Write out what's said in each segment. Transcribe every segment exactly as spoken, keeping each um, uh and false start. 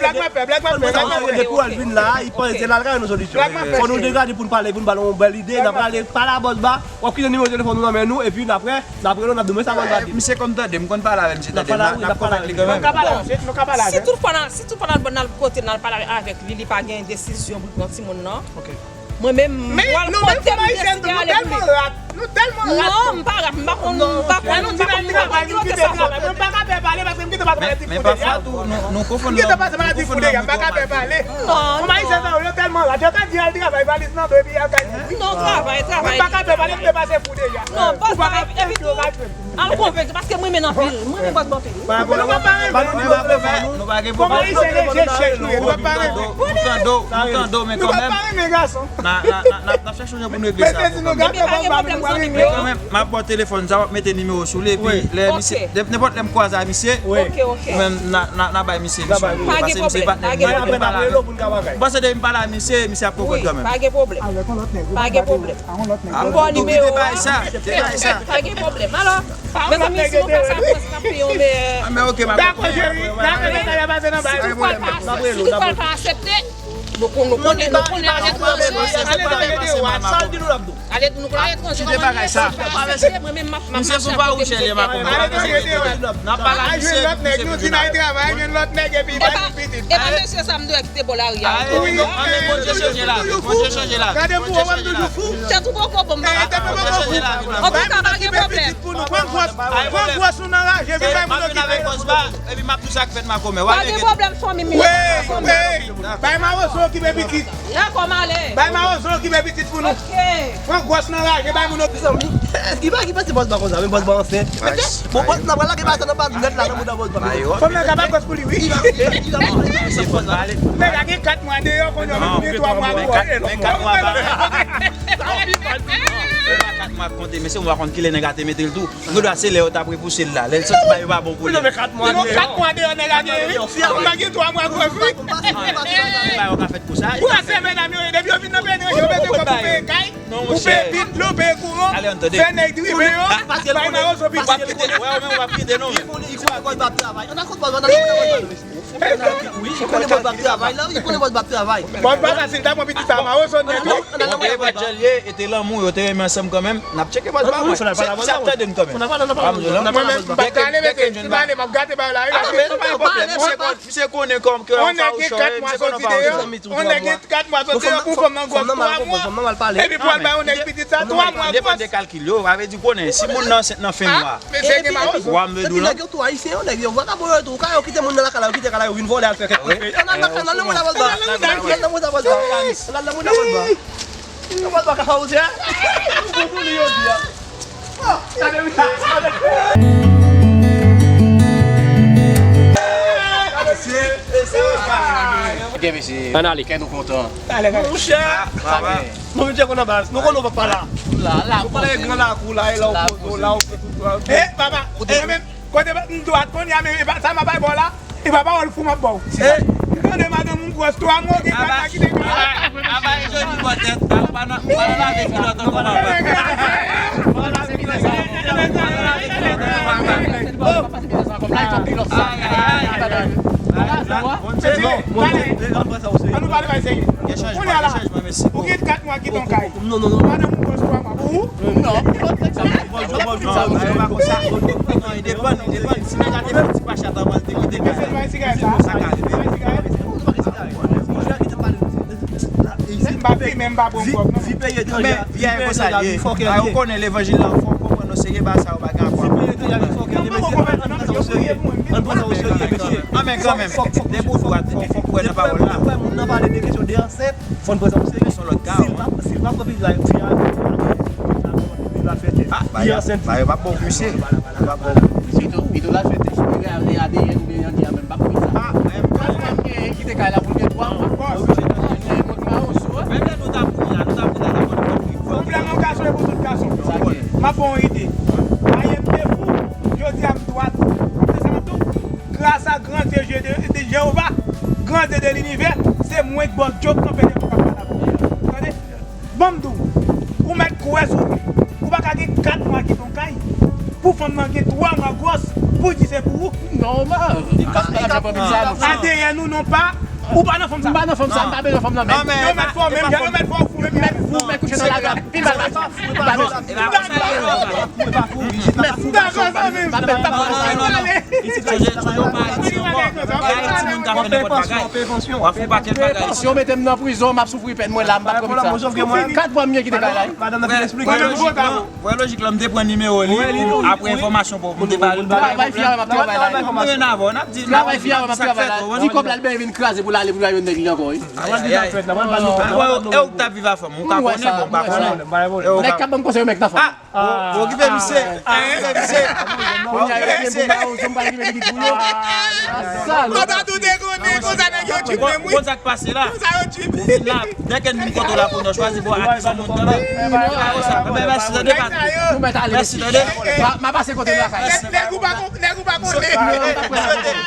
Black man fè, Black man fè, Black man fè. Depi w al vin la, li panse se la l ka jwenn yon solisyon. Fò nou degade pou n pale, pou n ba l yon bèl ide, n ap pale, pale a bòs ba, w ap kite nimewo telefòn nou nan men nou, epi apre, n ap rele w, n ap di w, men sa bòs ba di. Misye konn tande, m konn pale avè l, misye tande, n ap konvèk li kanmenm. Nou ka pale avè l, nou ka pale avè l. Si tout fwa n al, si tout fwa n al, n al kote n al pale avèk li, li pa gen desizyon pou l pran timoun nan. Mwen menm, men, mwen al kote m deside ale pou li. Nou tèlman rat, nou tèlman rat. Non, m pa rat, m pa konn, m pa konn, m pa konn, m pa konn ki kote sa soti. Mwen pa ka fè pale paske m gentan pase maladi foudè a. Men pafwa tou, nou, nou konfonn lòm, nou konfonn lòm, m pa ka fè pale. Non, non. Kòm ayisyen sa yo, yo tèlman rat, yo ka di al travay, valiz nan do epi al kay. Non, travay, travay. Mwen pa ka fè pale, m te pase foudè a. Non, pa travay, epi tou, al konvenk, paske mwen renmen l anpil, mwen renmen bòs ba anpil. Nou pa pa renmen. Nou pa gen pwoblèm. Kòm ayisyen, se chèch nou ye, nou pa pa renmen. Nou tande w, nou tande w, men kanmenm. Nou pa pa renmen gason. N a, n a, n a, n a, n a chèche yon jan pou n regle sa. Epi pa gen pwoblèm, zanmi m yo. Men kanmenm, m ap ba w telefòn sa, w ap mete nimewo sou li, epi lè misye, nenpòt lè m kwaze a misye, ou menm, n a, n a, n a bay misye misyon pou li, paske misye patnè m, m pale avè l. Ou panse depi m pale a misye, misye ap konprann kanmenm. Pa gen pwoblèm. Pa gen pwoblèm. M ba w nimewo a. Kite bagay sa, kite bagay sa. Pa gen pwoblèm. Alò, mezanmi, si nou fè sa, m panse n ap fè yon meyè. Ah, men ok, m ap dakò, cheri. Dakò, men sa y ap pase nan bal. Si tout pral pa, si tout pral pa aksepte, nou kon-, nou konnen, nou konnen aletranje. Aletranje, nou konnen aletranje, kòman misye pa aksepte, mwen menm m ap, m ap mache ak kote misye. N ap pale ak misye, misye pa gen dwa. Al jwenn lòt nèg, nou di n al travay, al jwenn lòt nèg, epi bay nou pitit. E pa mesye sa m dwe kite bò lari a. Wi, anben, Bondye chanje lavi, Bondye chanje lavi. Gade pou ou, ou toujou fou. Tèt ou poko bon, m pa ka. Antouka, pa gen pwoblèm. Pou nou pran gwòs, pran gwòs nou nan raje, vin bay moun okipe. Epi m ap di w sa k fèt makomè. Pa gen pwoblèm, fanmi m yo. Hey, bay Mawozo okipe pitit. Dakò, m ale. Bay Mawozo okipe pitit pou nou. Ok. Pran gwòs nan raje, bay moun okipe. Mezanmi, ki pa ki pase bòs ba konsa, men bòs ba ansent. Bon, bòs la, vwala ki pase nan pa nèt la, nan bouda bòs ba. Fanm nan ka ba gwòs pou li, wi. Nèg la gen kat mwa deyò, kounye a, men gen twa mwa. Men kat mwa ba. Kat mwa konte, mesye, m pa konn kilè nèg la te mete l tou. Gen dwa se lè yo t ap repouse l la. Lè l santi bagay yo pa bon pou li. Kat mwa deyò nèg la gen, wi. Kòman gen twa mwa gwòs, wi. Bagay yo ka fèt konsa. Pou la semèn nan, yo, depi yo vin nan peyi, yo mete kòb pou peye kay, pou peye pit, dlo, peye kouran, fè nèg drive yo, bay Mawozo pitit. Wè, ou menm w ap kite, non, men. Li konnen bòs ba ap travay. An a kout bòs ba, an a kout bòs ba. Wi, li konnen bòs ba ap travay, la, li konnen bòs ba ap travay. Bòs ba fasil, ta pran pitit sa, Mawozo nèt, wi. Bon, e pa djòl ye, e te lanmou, yo te renmen ansanm kanmenm. N ap tcheke bòs ba, mwen. Se, se ap tande n kanmenm. Mwen menm, m pa t ka ale, mesye, si m ale, m ap gate bagay la, wi. Misye konnen kòm ke yon fawouchò, misye konnen fawouchò. On nèg gen kat mwa soti deyò pou fanm nan gwòs twa mwa. Epi pou al bay on nèg pitit sa twa mwa gwòs. Depann de kalkil yo, sa vle di konnen si moun nan ansent nan fen mwa. Mesye gen Mawozo. Wa m vle di w lan. Nèg yo tou ayisyen yo, nèg yo vakabon yo tou. Ka yo kite moun nan lakay la, yo kite kay la, yo vin vòlè al fè kèk kote. Ann al nan, ann al nan moun nan bòs ba. Ann al nan moun nan bòs ba. Ann al nan moun nan bòs ba. Nan bòs ba ka fawouchè. Ou bon pou li yo di a. Ok, mesye. Ann ale. Kè nou kontan. Monchè. Sa byen. Nou menm, nou konn anba, nou konn nou pa la. La, la, nou pale gran lakou la, e la ou kote, la ou kote tout la. Eh, papa, eh, men, kote m dwat kounye a, men, e pa, sa m ap bay ba w la, e pa pawòl fou m ap ba w. Eh. M tande madanm ou gwòs twa mwa, gen kat la ki te. Aba, aba, e jodi bò tèt, pa, pa nan, pa nan lave kilòt ankò, papa. Pa nan lave kilòt ankò, pa nan lave kilòt ankò, papa. Ay, ay, ay. Ann nou pale bay serye. Kounye a la, ou gen kat mwa kite yon kay. Non, non, non. Madanm ou gwòs twa mwa pou ou? Non. Non, e depann, e depann. Si nèg la te fè ti pa chat anvan l te kite kay la. Mesye, bay sigarèt la. Sa ka rive. Bay sigarèt. Men m pa fimen, m pa pran kòb, non. Vi peyi etranje a, vi peyi etranje a, vi fòkè l ye. Ou konnen levanjil la, fò w konprann nou serye, bagay sa yo pa gen rapò. Vi peyi etranje a, vi fòkè l ye, mesye. Ann pran sa o serye, mesye. An, men kanmenm, depi w dwat, fò, fò w kwè nan pawòl la. Depi w wè moun nan pale de kesyon de ansent, fò n pran sa o serye. Se yon lòt ka. Si l pa, si l pa pran pitit la, fi a, li pral fè tèt. Ah, bagay yo pa bon pou misye. Yo pa bon. Pito, pito l al fè tèt. Li rale A D N oubyen Yandi a menm, m p ap kwè sa. Ah, men. Kòman m gen kite kay la pou l gen twa mwa? Oblije tande. Menm lè nou t ap ri la, nou t ap ri la, nou t ap ri. Pwoblèm yon gason e pou tout gason. M ap ba w yon ide. Ayè m te fou, jodi a m dwat. Se sa m ap di w. Gras a gran Dye, Dye de, de Jewova, gran Dye de linivè, se mwen k bòs Djo k kanpe devan w k ap pale avè w. Tande? Ban m di w, ou mèt kwè sou ou. Ou pa ka gen kat mwa kite yon kay pou fanm nan gen twa mwa gwòs pou di se pou ou. Nòmal. A D N ou non pa, ou pa nan fanm sa. M pa nan fanm sa, m pa bezwen fanm nan menm. Yo mèt fè w menm jan, yo mèt fè w fou menm jan. Mèt fou, mèt kouche nan lajan. Pi mal pase. Pi mal pase. Mèt fou, mèt fou. Isit la, isit la, pa Ayiti ankò. Pa Ayiti, moun ka fè nenpòt bagay. W ap fè yon pakèt bagay. Si yo mete m nan prizon, m ap soufri pèn mwen la, m pa t konn sa. Kat mwa m gen kite kay la. Madanm nan fin eksplike. Wè lojik lan, m te pran nimewo li, apre enfòmasyon pou m te ba li. Travay fi a wè m ap travay la. M renmen avè w, n ap di, travay fi a wè m ap travay la. Ti kòb la, l benyen vin kraze pou l ale pou l al jwenn nèg li ankò, wi. Ayayay. E ou k t ap viv a fanm, ou ka konnen, bon, m pa konnen. Nèg k ap ban m konsèy yo, men k nan fanm. Ah, okipe misye. Okipe misye. Kounye a yo gen pou ba yo, zòm pa okipe pitit pou yo. Sa, papa tou te konnen konsa nèg yo tchwipe mwen. Konn sa k pase la. Konsa yo tchwipe. Ou vin la, dèkè n vin kote w la kounye a, w chwazi bò a ki son moun tande. Mèsi tande, patnè. Mèsi tande. M a pase kote lakay. Nèg ou pa kon-, nèg ou pa konnen. M swete,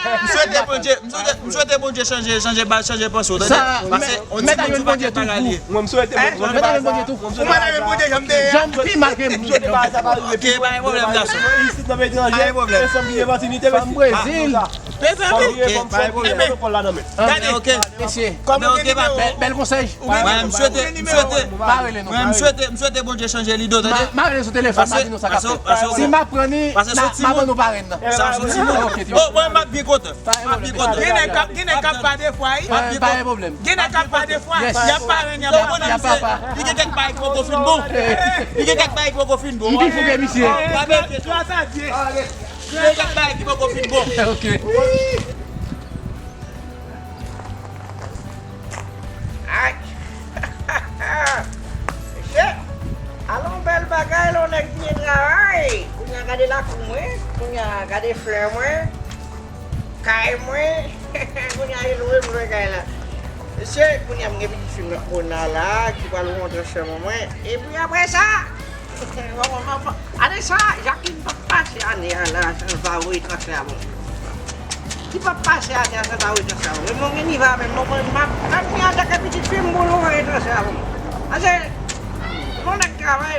m swete Bondye, m swete, m swete Bondye chanje, chanje baz, chanje panse w tande. Pase on ti moun sou pakèt bagay li ye. Mwen, m swete Bondye. Mwen, m swete Bondye tou. Ou pa renmen Bondye, jan m te ye a. Jan m pi mal ke m. M swete bagay sa pa rive. Ok, pa gen pwoblèm, gason. Isit nan peyi etranje, pa gen pwoblèm. Fanm ki gen vètinite, fanm Brezil. Mezanmi. Ok, pa gen pwòblèm. Gade. Ok, mesye. Bèl, bèl konsèy. Mwen, m swete, m swete, mwen, m swete, m swete Bondye chanje lide w, tande. M a rele sou telefòn, m a di nou sa k ap fèt. Si m ap pran li, m a ban nou parenn nan. Sa se yon ti moun. Oh, mwen, m ap byen kontan. M ap byen kontan. Gen nèg k ap, gen nèg k ap pa defwa, wi. Pa gen pwoblèm. Gen nèg k ap pa defwa. Y ap parenn, y ap parenn. Li gen kèk bagay ki poko fin bon. Li gen kèk bagay ki poko fin bon. M pi fou ke misye. Gras a Dye. Gen kèk bagay ki poko fin bon. Ok. Kounye a, gade flè mwen, kay mwen. Kounye a, e lwe m lwe kay la. Mesye, kounye a, m gen pitit fi m nan Ona la, ki pral rankontre sè mwen. Epi apre sa, ane sa, Jacqueline p ap pase ane a la san l pa voye transfè a ban mwen. Li p ap pase ane a san l pa voye transfè a ban mwen. Men mwen gen nivo a menm, mwen konn m ap, m ap gen antanke pitit fi m pou l voye transfè a ban mwen. Paske, yon nèg travay,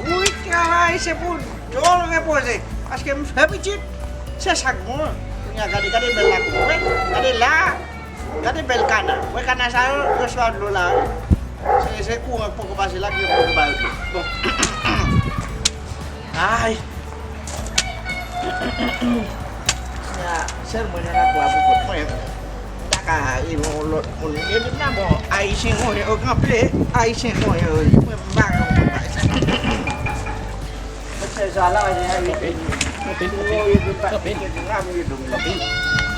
bourik travay, se pou djòl repoze. Paske m fè pitit, se sa k bon. Kounye a, gade, gade bèl lakou, wi. Gade la, gade bèl kana. Wè kana sa yo, yo swa dlo la, wi. Se, se kouran k poko pase la, ki yo poko ba yo dlo. Bon. Ay. Ya, sèl mwen nan lakou a pou kont mwen. M ta ka rive yon lòt moun. Epi m nan bon, Ayisyen konyen yo kanpe, Ayisyen konyen yo ye. Mwen m pa gen yon bagay sa. Mesye sa la, se Ayisyen. Kanpe, kanpe, kanpe. Kanpe.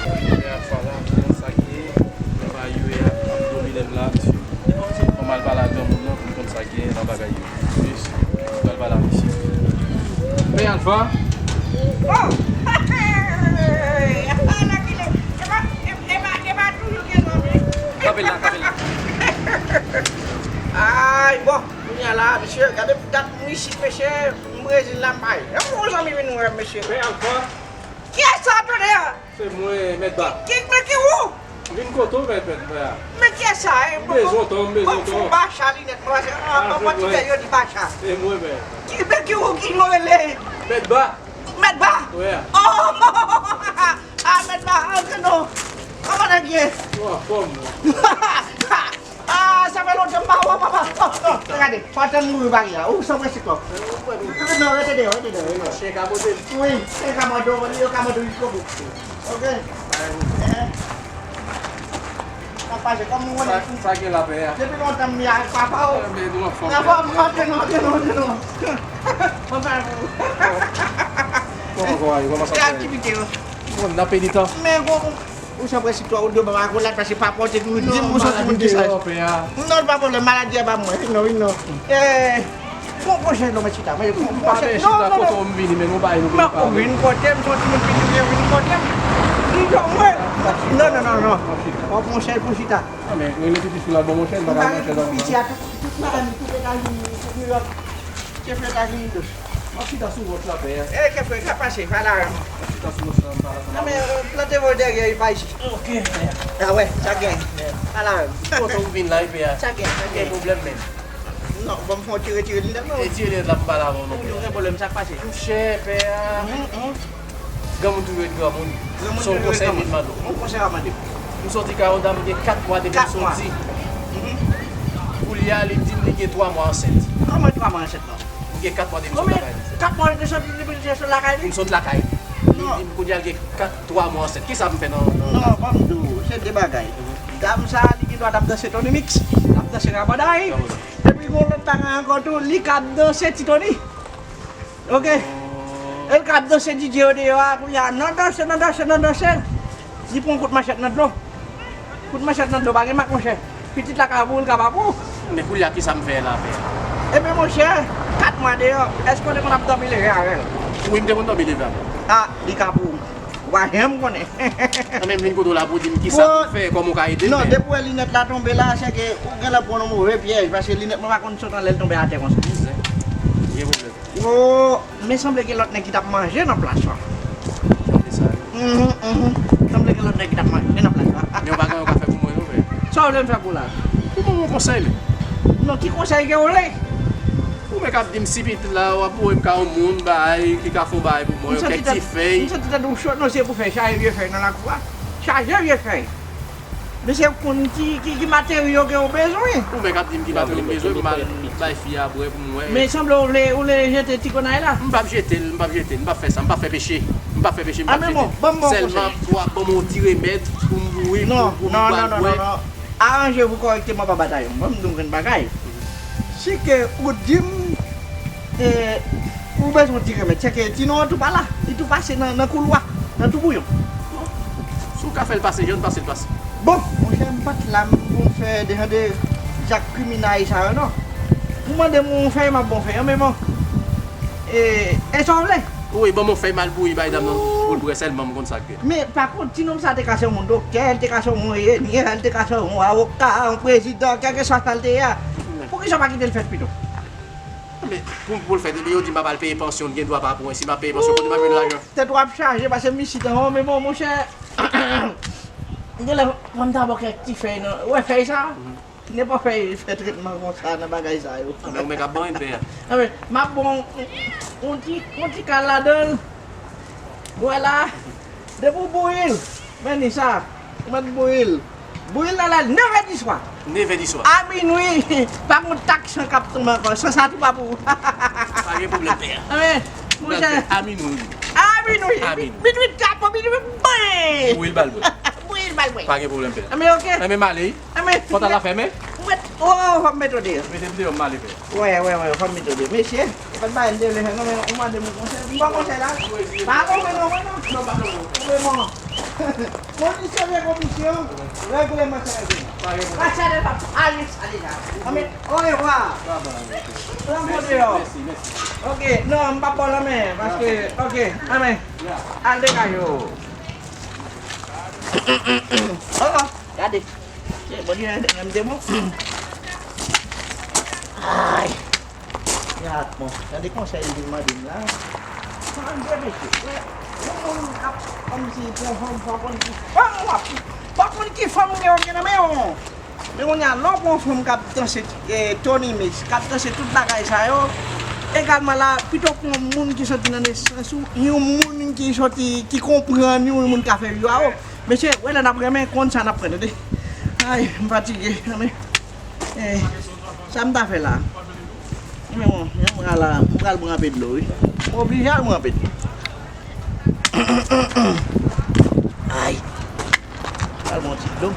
Premye fwa la, m konn sa k ye. Mwen pa yo ye ap domine m la, mesye. Fò m al pale ak granmoun nan pou m konn sa k gen nan bagay yo. Jis, m pral pale ak misye. Pè Alfa. Oh! Alfa, nan ki lè? E pa, e, e pa, e pa toujou gen zanmi? Kanpe la, kanpe la. Ay, bon, kounye a la, mesye, gade dat m isit, mesye, m Brezil la, m pa janm wè yon zanmi vin wè m, mesye. Pè Alfa. Kiyès sa, tande a? Se mwen, Mèt Ba. Ki, men ki ou? Vin kote w, Mèt, Mèt Ba. Men kiyès sa, e? M bezwen w tan, m bezwen w tan. Ban m fè yon bacha linèt mwen, paske an, an pòtigè yo di bacha. Se mwen menm. Ki, men ki ou ki nou rele? Mèt Ba. Mèt Ba? Wi. Oh! Ah, Mèt Ba, antre non. Kòman nèg ye? Ou anfòm, non? Ah, sa fè lontan m pa wè w, papa. Oh, oh, gade, pa tann mouri pari a. Ou san prensip twòp. Non, rete deyò, rete deyò, rete deyò. Chen ka pote l. Wi, chen ka mòde w, yo ka mòde w jiskobou. Ok? Eh. Sa pase kòm ou konnen. Sa, sa gen la, pè a? Depi lontan m ye avèk papa w. Eh, men nou anfòm, anfòm, antre non, antre non, antre non. Anfòm. Kòman, kòman, kòman sa fè? E aktivite yo. Bon, n ap pedi tan. Men, bon, Ou san prensip twòp, ou dwe ban m akolad, paske pa pote toujou di m ou soti moun ki saj. Non, pa pwoblèm, maladi a pa mwen. Non, wi, non. Eh, pran, pran chèz non, mèt chita. Mwen, pran, pran chèz. Non, non, non. Kote w m vini, men nou bay nou. Non, ou vin kote m, soti moun vini, ou vin kote m. Di non, mwen. Non, non, non, non. W ap pran chèz pou chita. Non, men rele pitit fi la, bon, mon chèz, bagay, mon chèz, piti a tout, tout bagay, tout Etazini, tout New York. Chèf Etazini tou. M ap chita sou wòch la, pè a. E, chèf, sa pase, pa la. M ap chita sou wòch la, m pale ansanm avè w. Non, men, euh, plante vo dèyè, e pa isit. Ok, pè a. A wè, sa gen. Pa la menm. Kote w vin la, pè a? Sa gen, sa gen. Gen pwoblèm menm. Non, bon, m fè yon ti retire linèt la. Retire linèt la, m pale avè w non, pè a. Ou gen pwoblèm, sa k pase? Monchè, pè a. Hum, hum. Granmoun toujou ret granmoun. Se yon konsèy m vin mande w. Yon konsèy w ap mande m. M soti kay yon dam, gen kat mwa depi m soti. Koulye a, li di m li gen twa mwa ansent. Kòman twa mwa ansent non? M gen kat mwa depi m sot lakay li. Kat mwa li te soti, depi li te sot lakay li? M sot lakay li. Li di m koulye a, li gen kat, twa mwa ansent. Kisa m fè nan, nan... Non, ban m di w, se de bagay. Dam sa, li gen dwa t ap danse Tony Mix, t ap danse Raboday. Epi gon lòt bagay ankò tou, li ka ap danse Ti Tony. Ok. E l ka ap danse D J yo deyò a, kounye a, nan danse, nan danse, nan danse. Li pran kout manchèt nan dlo. Kout manchèt nan dlo, pa gen mak, monchè. Pitit la ka pou ou, l ka pa pou ou. Men koulye a, kisa m fè la, pè? Ebyen, monchè, kat mwa deyò, èske w te konn ap dòmi leve avè l? Wi, m te konn dòmi leve avè l. A, li ka pou ou. Ou pa janm konnen. Nan men m vin kote w la pou w di m kisa pou m fè, kòman w ka ede m. Non, depi w wè linèt la tonbe la, se ke ou genlè pran yon move pyèj, paske linèt mwen pa konn sot anlè l tonbe atè konsa. Zen. Gen pwoblèm. Wo, men sanble gen lòt nèg ki t ap manje nan plas la. Sanble sa, wi. Mhm, mhm. Sanble gen lòt nèg ki t ap manje nan plas la. Men w pa gen anyen w ka fè pou mwen, non, frè. Sa w vle m fè pou w la? Pou mwen, yon konsèy, men. Non, ki konsèy ke w vle? Ou menm k ap di m si pitit la, w ap voye m ka yon moun, bay, ki ka fè yon bagay pou mwen, yon kèk ti fèy. M santi tèt ou cho, non, se pou fèy, chaje vye fèy nan lakou a. Chaje vye fèy. Mesye konn ki, ki, ki materyo ke w bezwen. Ou menm k ap di m ki materyo m bezwen, m al bay fi a bwè pou m wè. Men sanble w vle, w vle jete ti konay la? M p ap jete l, m p ap jete l, m p ap fè sa, m p ap fè peche. M p ap fè peche, m p ap jete l. Sèlman, w ap ban m yon ti remèd pou m bouri, pou, pou m pral bwè. Non, non, non, non, non. Aranje w kòrèkteman, papa Tayon. Ban m di w yon grenn bagay. Si ke ou di m, e, ou bezwen ti remèd, se ke ti non an tou pa la. Li tou pase nan, nan koulwa, nan tou bouyon. Si w ka fè l pase, jan l pase, l pase. Bon, monchè, m pa t la m pou m fè de jan de zak kriminay sa yo, non. Ou mande m yon fèy, m ap ba w fèy an, men bon. E, e sa w vle? Wi, ban m yon fèy m al bouyi bay dam nan pou l bwè sèlman, m konn sa k gen. Men, pa kont, ti nonm sa te ka se yon doktè, l te ka se yon enjenyè, l te ka se yon avoka, yon prezidan, kèlkeswa sa l te ye a. Poukisa w pa kite l fèt pito? Men, pou, pou l fèt, epi yo di m ap al peye pansyon, l gen dwa pa pou mwen. Si m ap peye pansyon, kote m ap jwenn lajan? Tèt w ap chaje, paske m isit an, men bon, monchè, genlè, fò m ta ba w kèk ti fèy nan. Ou wè fèy sa? Nenpòt fèy fè tretman konsa nan bagay sa yo. Anben, ou menm k ap ban yon pè a. Anben, m ap bon yon ti, yon ti kal ladan l. Wè la, depi w bouyi l, men ni sa, ou mèt bouyi l. Bouyi l nan lè nèf è di swa. Nèf è di swa. A minwi, pa gen yon tak san k ap tonbe ankò. San sa tou pa pou ou. Pa gen pwoblèm, pè a. Anben, monchè. A minwi. A minwi. A minwi. Minwi, minwi, bouyi. Bouyi l ba l bwè. Bouyi l ba l bwè. Pa gen pwoblèm, pè a. Anben, oke. Anben, m ale wi. Anben, fò ta la fèmen. Mwen, oh, fò m mete w deyò. Mete m deyò, m ale, pè a. Wè, wè, wè, fò m mete w deyò. Mesye, e pa t bagay m te vle fè, non, men ou mande m yon konsèy. M ba w konsèy la. Pa konprann non, mwen non. Non, pa konprann. Mwen bon. Kondisyon de kondisyon, règleman se règleman. Pa chale pa, ale sa deja. Anben, orevwa. Pran bon deyò. Mèsi, mèsi. Oke, non, m p ap ba w lanmen, paske, oke, anben, al degaje w. Oh, gade. Che, bon, gen, gen, gen, bon. Ay. Ya, bon, gade konsèy li vin mande m la. Manje, mesye. Yon moun k ap kòmsi pran fanm, pa konn ki fanm w ap pran. Pa konn ki fanm gen, gen nan men w. Men kounye a, lè w pran yon fanm k ap danse, eh, Tony Mix, k ap danse tout bagay sa yo, egalman la, pito pran yon moun ki soti nan nesans ou, yon moun ki soti, ki konprann ou, yon moun ka fè vi a ou. Mesye, wè lè n ap renmen, konn sa n ap pran, tande. Ay, m fatige, men, eh, sa m ta fè la? Men bon, men m pral, m pral pran anpe dlo, wi. M oblije al pran anpe dlo. Ay. Al pran ti dlo.